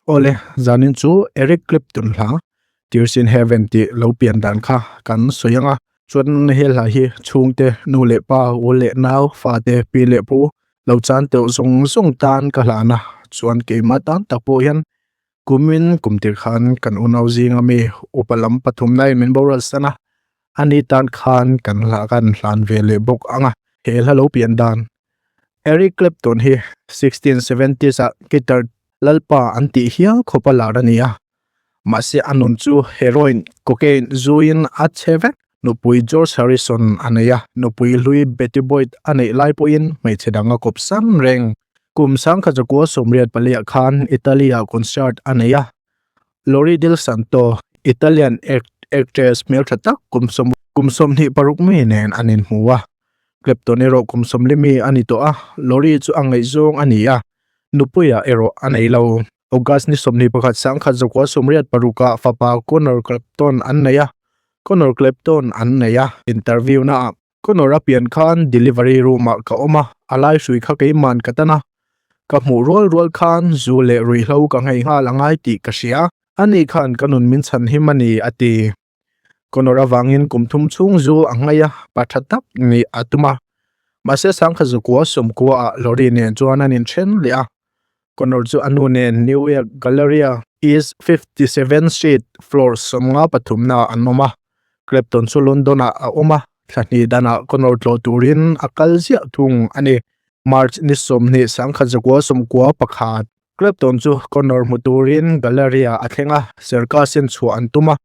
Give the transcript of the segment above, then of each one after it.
Awle, zanin chu Eric Clapton hla Tears in Heaven tih lo pian dan kha kan sawi ang a. Chuan he hla hi chhungte, nu leh pa, u leh nau, fate, pi leh pu lo chan teuh zawng zawng tan ka hlan a. Chuan keimah tan tak pawh hian kumin kum tir khan kan unau zinga mi upa lam pathumna in min boral san a, ani tan khan kan hla kan hlan ve leh bawk ang a. He hla lo pian dan Eric Clapton hi 1670s ah guitar lalpa an tih hial khawp a lar a ni a, mahse a nun chu heroin, cocaine zuiin a chhe vek. Nupui George Harrison a nei a, nupui hlui Betty Boyd a neih lai pawhin hmeichhe dang a kawp san reng. Kum sangkhat zakua sawmriat paliah khan Italy-ah concert a nei a, Lori Del Santo, Italian actress hmeltha tak kum 26 mi nen an inhmu a. Clapton erawh kum 40 mi a ni tawh a, Lori chu a ngaihzawng a ni a, nupuia erawh a nei lo. August ni 21 1986 fapa Connor Clapton an nei a, Connor Clapton an nei a. Interview naah Connor a pian khan delivery room ah ka awm a, a lai hrui kha keiman ka tan a, ka hmuh rual rual khan zu leh ruihhlo ka nghei nghal a ngai tih ka hria, ani khan ka nun min chhan him a ni, a ti. Connor avangin kum thum chhung zu a ngaih a, pa tha tak nih a tum a. Mahse sangkhat zukua sawmkua ah Lori nen chuan an inthen leh a. Connor chu a nu nen New York Galleria East 57 Street floor sawmnga pathumna ah an awm a. Clapton chu London ah a awm a, thla hnih danah Connor tlawh turin a kal ziah thung a ni. March ni 20 sangkhat zakua sawmkua pakhat. Clapton chu Connor hmu turin gallery ah a thleng a, circus in chhuah an tum a,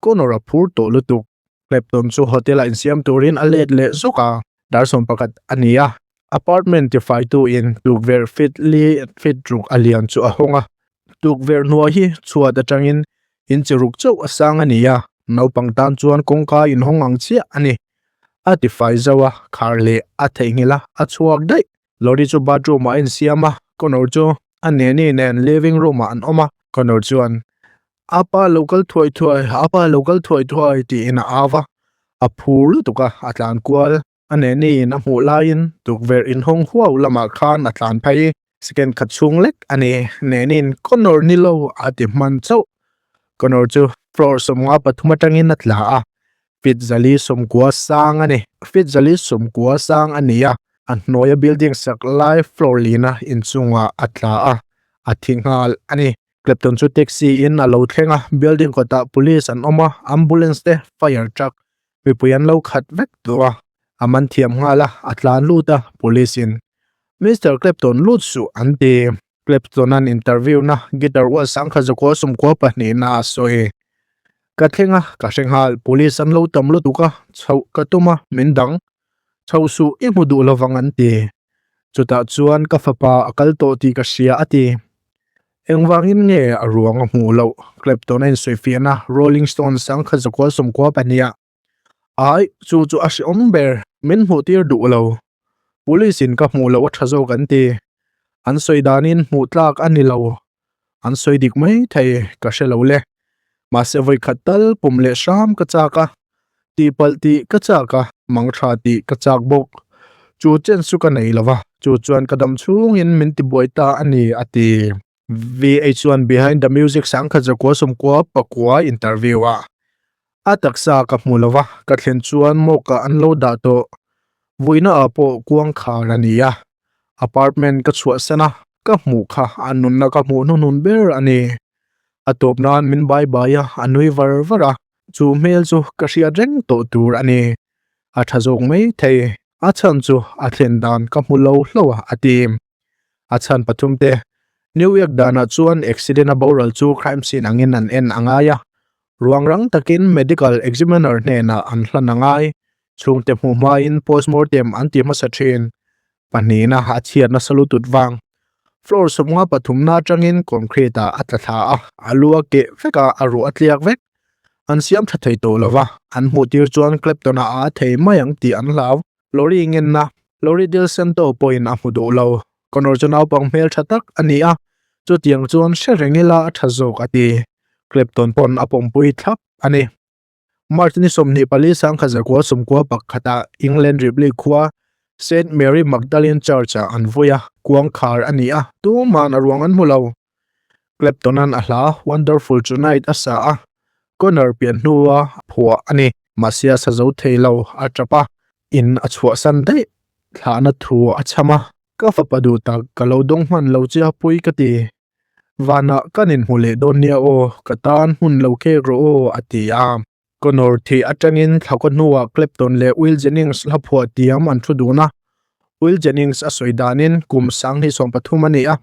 Connor a phur tawh lutuk. Clapton chu hotel ah insiam turin a let leh zawk a, dar sawm pakhat a ni a, apartment tifaitu in tukverh feet li feet ruk a lian chu a hawng a, tukverh hnuai hi chhuat atangin inchi ruk chauh a sang a ni a, naupang tan chuan kawngka inhawng ang chiah a ni. A tifai zauh a, khar leh a theihnghilh a, a chhuak daih. Lori chu bathroom ah a insiam a, Connor chu a neni nen living room ah an awm a, Connor chuan Apa lo kal thuai thuai, apa lo kal thuai thuai tiin a au va, a phur lutuk a, a tlan kual. A neni in a hmuh laiin tukverh inhawng huau lamah khan a tlan phei. Second khat chhung lek a ni, neni in Connor ni lo a ti hman chauh. Connor chu floor 53 atangin a tla a, Feet zali sawmkua sang a ni. Feet zali sawmkua sang a ni a, a hnuaia building sak lai floor lina inchungah a tla a, a thi nghal a ni. Clapton chu taxi in a lo thleng a, building kawtah police an awm a, ambulance te, fire truck, mipui an lo khat vek tawh a, a man thiam nghal a, a tlan lut a, police in Mister Clapton lut suh an ti. Clapton an interview na guitar ual sangkhat zakua sawmkua pahnihna a sawi. Ka thleng a, ka hre nghal, police an lo tam lutuk a, chhoh ka tum a, min dang. Chhoh suh i hmu duh lovang an ti. Chutah chuan ka fapa a kal tawh tih ka hria a ti. Engvangin nge a ruang a hmuh loh? Clapton a insawifiahna Rolling Stones sangkhat zakua sawmkua pahniha Ai, chu chu a hrehawm ber, min hmuh tir duh lo. Police in ka hmuh loh a tha zawk an ti. An sawi danin hmuh tlak a ni lo. An sawi dik mai thei, ka hre lo le. Mahse vawi khat tal pum leh hram ka chak a, tihpalh tih ka chak a, mang tha tih ka chak bawk. Chu chen chu ka nei lo va, chu chuan ka dam chhungin min tibuai ta a ni, a ti. VH chuan Behind the Music sangkhat zakua sawmkua pakua interview a a taksa ka hmu lova, ka thlen chuan mawkah an lo dah tawh. Vuina ah pawh kuang khar a ni a, apartment ka chhuahsan a, ka hmuh kha a nunna ka hmuh hnuhnun ber a ni. A tawp nan min bai bai a, a nui var var a, chu hmel chu ka hriat reng tawh tur a ni. A tha zawk mai thei, a chhan chu a thlen dan ka hmu lo hlo a, a ti. A chhan pathum te, New York danah chuan accident a boral chu crime scene angin an en a ngai a, ruang rang takin medical examiner hnenah an hlan a ngai. Chhungte hmuh hmain postmortem an ti hmasa thin. Pahnihna a chhiat nasa lutut vang. Floor 53 na atangin concrete ah a tla thla a, a lu a keh vek a, a ruh a tliak vek. An siam tha thei tawh lova, an hmuh tir chuan Clapton-a a thei mai ang tih an hlau. Lori ngenna, Lori Del Santo pawhin a hmu duh lo. Connor chu naupang hmel tha tak a ni a, chutiang chuan hre reng ila a tha zawk a ti. Clapton pawn a pawmpui thlap a ni. March ni 24 sangkhat zakua sawmkua pakhatah England Ripley khua Saint Mary Magdalene Church-ah an vui a, kuangkhar a ni a, tuman a ruang an hmu lo. Clapton-a'n a hla Wonderful Tonight a sa a, Connor pian hnua phuah a ni. Mahse a sa zo thei lo, a tap a, in a chhuahsan daih thlahna thu a chham a. Ka fapa duh tak ka lo dawng hman lo che a pui ka ti. Vanah kan inhmu leh dawn nia aw, ka tan hmun lo khek rawh aw, a ti a. Connor thih atangin thlakaw hnuah Clapton leh Will Jennings hla phuah tiam an thu dun a. Will Jennings a sawi danin kum 2013 a ni a.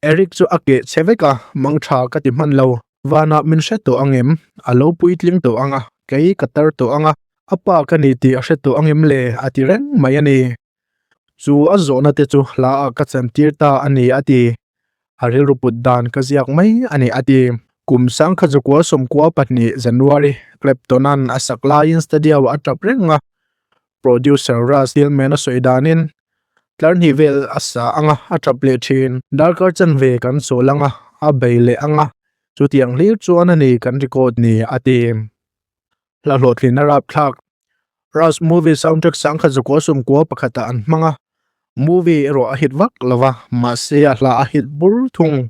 Eric chu a keh che vek a, mangtha ka ti hman lo. Vanah min hre tawh ang em? A lo puitling tawh ang a, kei ka tar tawh ang a, a pa ka ni tih a hre tawh ang em le? a ti reng mai a ni. Chu a zawhna te chu hla ah ka chantir ta a ni a ti. A rilru put dan ka ziak mai a ni a ti. Kum sangkhat zakua 12 January, Clapton-a'n a sak laiin studio a tap reng a, producer Russ Tillman a sawi danin tlar hnih vel a sa ang a, a tap leh thin. Darkar chanve kan chawl ang a, a bei leh ang a, chutiang hlir chuan a ni kan record ni a ti. Hla hlawhtlin a rapthlak. Rush movie soundtrack 1991 ah an hmang a, movie erawh a hit vak lo va, mahse a hla a hit bur thung.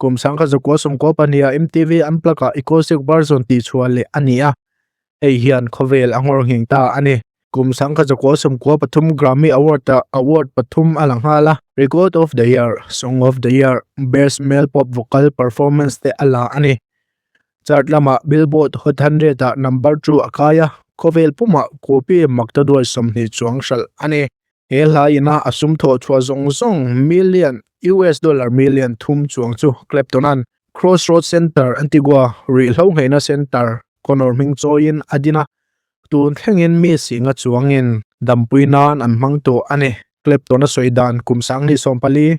Kum 1992 ah MTV Unplugged ah Acoustic version tihchhuah leh a ni a, hei hian khawvel a nghawr nghing ta a ni. Kum 1993 Grammy Award ah award pathum a la nghal a, Record of the Year, Song of the Year, Best Male Pop Vocal Performance te a la a ni. Chart lamah Billboard Hot 100 ah number two a kai a, khawvel pumah copy maktaduai 20 chuang hralh a ni. He hla ina a sum thawh chhuah zawng zawng million US dollar million thum chuang chu Clapton-a'n Crossroads Centre, Antigua ruihhlo ngheina centre Connor hming chawiin a din a, tun thlengin mi singa chuangin dampui nan an hmang tawh a ni. Clapton-a sawi dan kum 2014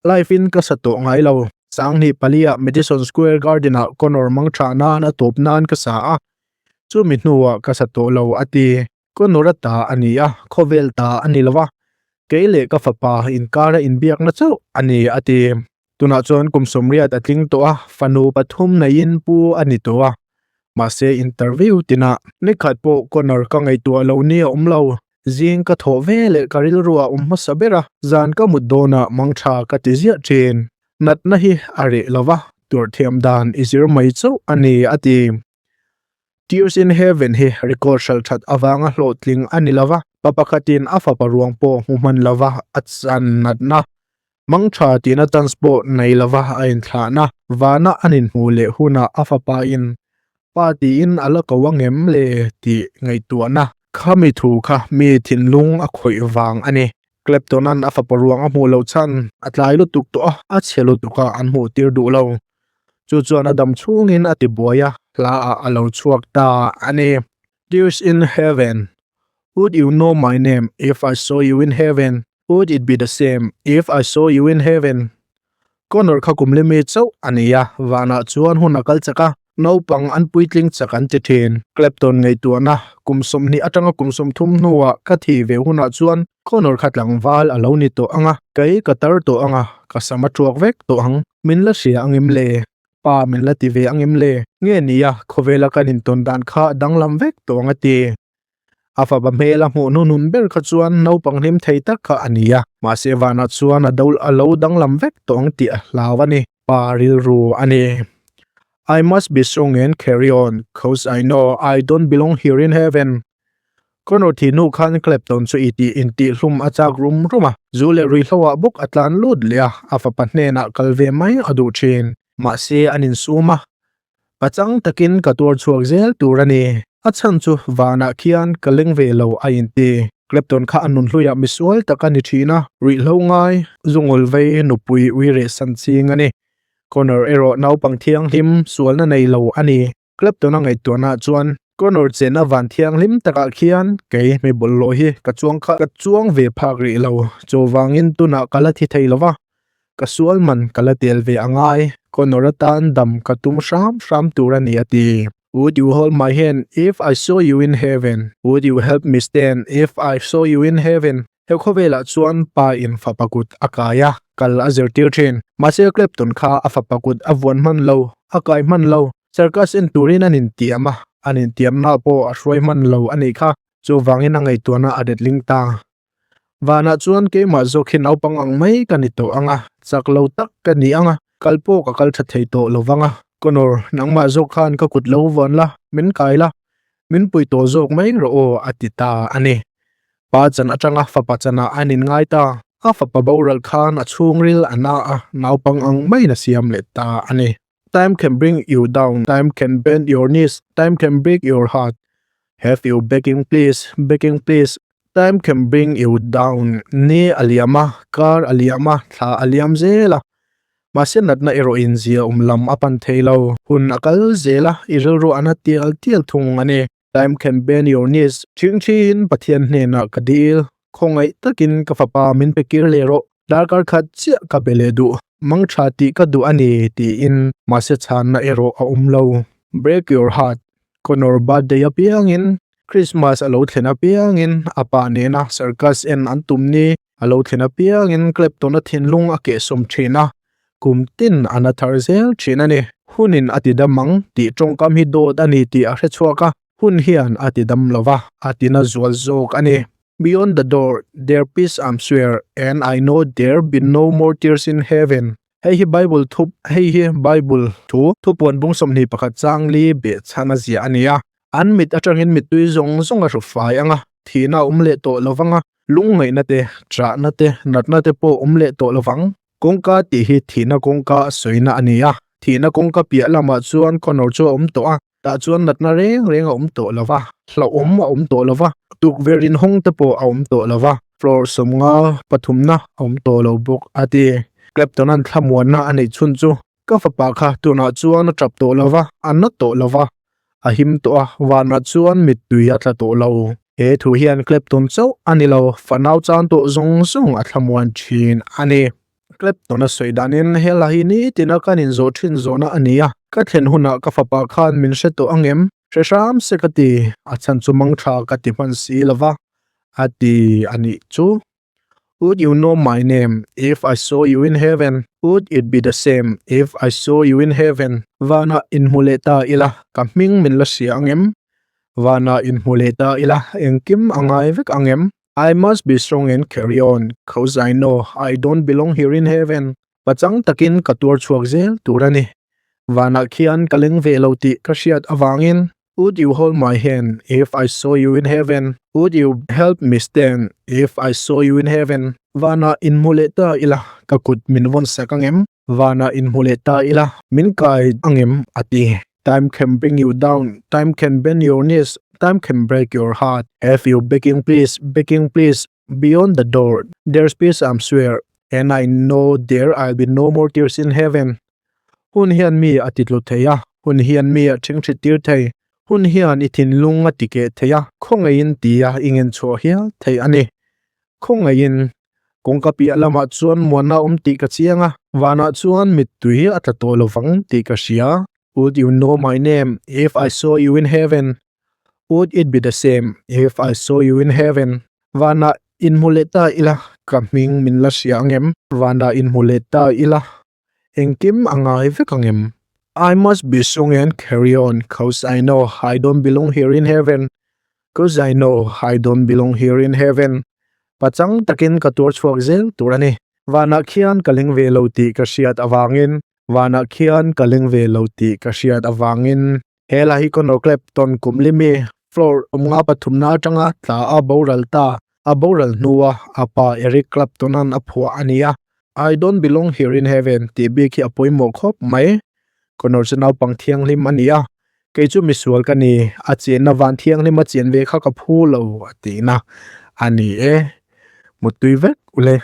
Live in ka sa tawh ngai lo. 2004 ah Madison Square Garden ah Connor mangtha nan a tawp nan ka sa a, chumi hnuah ka sa tawh lo a ti. Connor a ta a ni a, khawvel ta a ni lo va, kei leh ka fapa inkara inbiakna chauh a ni a ti. Tunah chuan kum 80 a tling tawh a, fanu pathum neiin pu a ni tawh a, mahse interview tinah nikhat pawh Connor ka ngaihtuah lo ni a awm lo. Zing ka thawh ve leh ka rilru a awm hmasa ber a, zan ka mut dawnah mangtha ka ti ziah thin. Natna hi a reh lo va, tuarthiam dan i zir mai chauh a ni, a ti. Tears in Heaven hi record hralh that avanga hlawhtling a ni lo va, pa pakhatin a fapa ruang pawh hmu hman lo va, a chan natna mangtha tihna chance pawh nei lo va a inthlahna vana an inhmuh leh hunah a fapa in Pa tiin a la ko angem le tih ngaihtuahna khami thu kha mi thinlung a khawih vang a ni. Clapton-a'n a fapa ruang a hmuh loh chhan a tlai lutuk tawh a, a chhe lutuk a an hmuh tir duh lo. Chu chuan a dam chhungin a ti buai a, hla ah a lo chhuak ta a ni. Tears in heaven, would you know my name if I saw you in heaven? Would it be the same if I saw you in heaven? Connor kha kum limi chauh a ni a, vanah chuan hun a kal chak a, naupang an puitling chak an ti thin. Clapton ngaihtuahna kum 20 atanga kum 30 hnuah ka thih ve hunah chuan Connor kha tlangval a lo ni tawh ang a, kei ka tar tawh ang a, ka sam a tuak vek tawh ang, min la hria ang em le? Pa min la ti ve ang em le? Nge nia, khawvela kan intawn dan kha a danglam vek tawh ang a ti. A fapa hmel a hmuh hnunun ber kha chuan naupang hlim thei tak kha a ni a, mahse vanah chuan a do a lo danglam vek tawh ang tih a hlau a ni. Pa rilru a ni. I must be strong and carry on, cause I know I don't belong here in heaven. Connor thih hnu khan Clapton chu i tih intihhlum a chak rum rum a, zu leh ruihhloah bawk a tlan lut leh a, a fapa hnenah kal ve mai a duh thin. Mahse an insum a, Pachang takin ka tuar chhuak zel tur a ni. A chhan chu vanah khian ka leng ve lo a inti. Clapton kha a nunhluiah misual tak a ni thin a, ruihhlo ngai, zungawl vei nupui uireh san ching a ni. Connor erawh naupang thianghlim, sualna nei lo a ni. Clapton a ngaihtuahnaah chuan Connor chenna van thianghlim takah khian kei mi bawlhhlawh hi ka chuang kha ka chuang ve phak rih lo, chuvangin tunah ka la thi thei lo va. Ka sual man ka la tel ve a ngai, Connor atan dam ka tum hram hram tur a ni a ti. Would you hold my hand if I saw you in heaven? Would you help me stand if I saw you in heaven? He khawvelah chuan pa in fapa kut a kai a, kal a zirtir thin. Mahse Clapton kha a fapa kut a vuan hman lo, a kai hman lo. Circus en turin an intiam a, an intiamna pawh a hruai hman lo a nih kha. Chuvangin a ngaihtuahna a letling ta. Vanah chuan keimah zawk hi naupang ang mai ka ni tawh ang a, chak lo tak ka ni ang a. Kal pawh ka kal tha thei tawh lo vang a. Connor, nangmah zawk khan ka kut lo vawn la, min kai la, min pui tawh zawk mai rawh aw a ti ta a ni. Pa chan atanga fapa chanah a nin ngai ta. A fapa boral khan a chhungril a na a, naupang ang maiin a siam leh ta a ni. Time can bring you down, time can bend your knees, time can break your heart. Have you begging please, begging please, time can bring you down. Ni a liam a, kar a liam a, thla a liam zel a. Mahse natna erawh in zia awm lam a pan thei lo. Hun a kal zel a, i rilru a na tial tial thung a ni. Time can bend your knees. Chhingchhiin Pathian hnenah ka dil. Khawngaih takin ka fapa min pe kir leh rawh. Darkar khat chiah ka be leh duh. Mang tha tih ka duh a ni tiin mahse chhanna erawh a awm lo. Break your heart. Connor birthday apiangin, Christmas a lo thlen apiangin a pa nena circus en an tum ni a lo thlen apiangin Clapton-a thinlung a kehsawm thin a, kum tin a na thar zel thin a ni. Hunin a ti dam ang tih tawngkam hi dawt a ni tih a hre chhuak a, hun hian a ti dam lo va, a ti na zual zawk a ni. Beyond the door, there peace I'm sure, and I know there be no more tears in heaven. Hei hi Bible thu hei hi Bible thu thupuan bung 21 chang li behchhan a ziah a ni a. An mit atangin mittui zawng zawng a hru fai ang a, thihna a awm leh tawh lo vang a, lungngaihna te, chahna te, natna te pawh awm leh tawh lo vang. Kawngka tih hi thihna kawngka a sawina a ni a, thihna kawngka piah lamah chuan Connor chu a awm tawh a, tah chuan natna reng reng a awm tawh lo va, hlauhawm a awm tawh lo va, tukverh inhawng te pawh a awm tawh lo va, floor 50 pathumna a awm tawh lo bawk a ti. Clapton-a'n thlamuanna a neih chhun chu ka fapa kha tunah chuan a tap tawh lo va, a na tawh lo va, a him tawh a, vanah chuan mittui a tla tawh lo. He thu hian Clapton chauh a ni lo, fanau chan tawh zawng zawng a thlamuan thin a ni. Clapton a sawi danin hela hi nitina kan inzawh thin zawhna a ni a, ka thlen hunah ka fapa khan min hre tawh angem? Hre hram se ka ti, a chhan chu mangtha ka ti hman si lo va, a ti a nih chu. Would you know my name if I saw you in heaven? Would it be the same if I saw you in heaven? Vanah inhmu leh ta ila, ka hming min la hria angem? Vanah inhmu leh ta ila, engkim a ngai vek angem? I must be strong and carry on, cause I know I don't belong here in heaven. Pachang takin ka tuar chhuak zel tur a ni. Vanah khian ka leng ve lo tih ka hriat avangin Would you hold my hand if I saw you in heaven? Would you help me stand if I saw you in heaven? Vanah inhmu leh ta ila, ka kut min vawn sak angem? Vanah inhmu leh ta ila, min kai angem? A ti. Time can bring you down, time can bend your knees, time can break your heart. Have you begging please, begging please, beyond the door, there's peace I'm sure, and I know there I'll be no more tears in heaven. Hun hian mi a titlu thei a, hun hian mi a ṭhingṭhit tir thei. Hun hian i thinlung a tikeh thei a, khawngaihin tia i ngen chhuah hial thei a ni. Khawngaihin, kawngka piah lamah chuan muanna a awm tih ka chiang a, vanah chuan mittui a tla tawh lovang tih ka hria. Would you know my name if I saw you in heaven? Would it be the same if I saw you in heaven? Vanah inhmu leh ta ila, ka hming min la hria angem? Vanah inhmu leh ta ila, Engkim a ngai vek ang em? I must be strong and carry on cause I know I don't belong here in heaven cause I know I don't belong here in heaven Pachang takin ka tuar chhuak zel tur a ni. Vanah khian ka leng ve lo tih ka hriat avangin Vanah khian ka leng ve lo tih ka hriat avangin He la hi Connor Clapton kum limi floor awm nga pathumna atanga tla a boral ta. A boral hnua a pa Eric Clapton-a'n a phuah a ni a. I don't belong here in heaven tih bik hi a pawimawh khawp mai. Connor chu naupang thianghlim a ni a, kei chu misual ka ni, a chenna van thianghlim a chen ve kha ka phu lo a tihna a ni e. Muttui vek ule.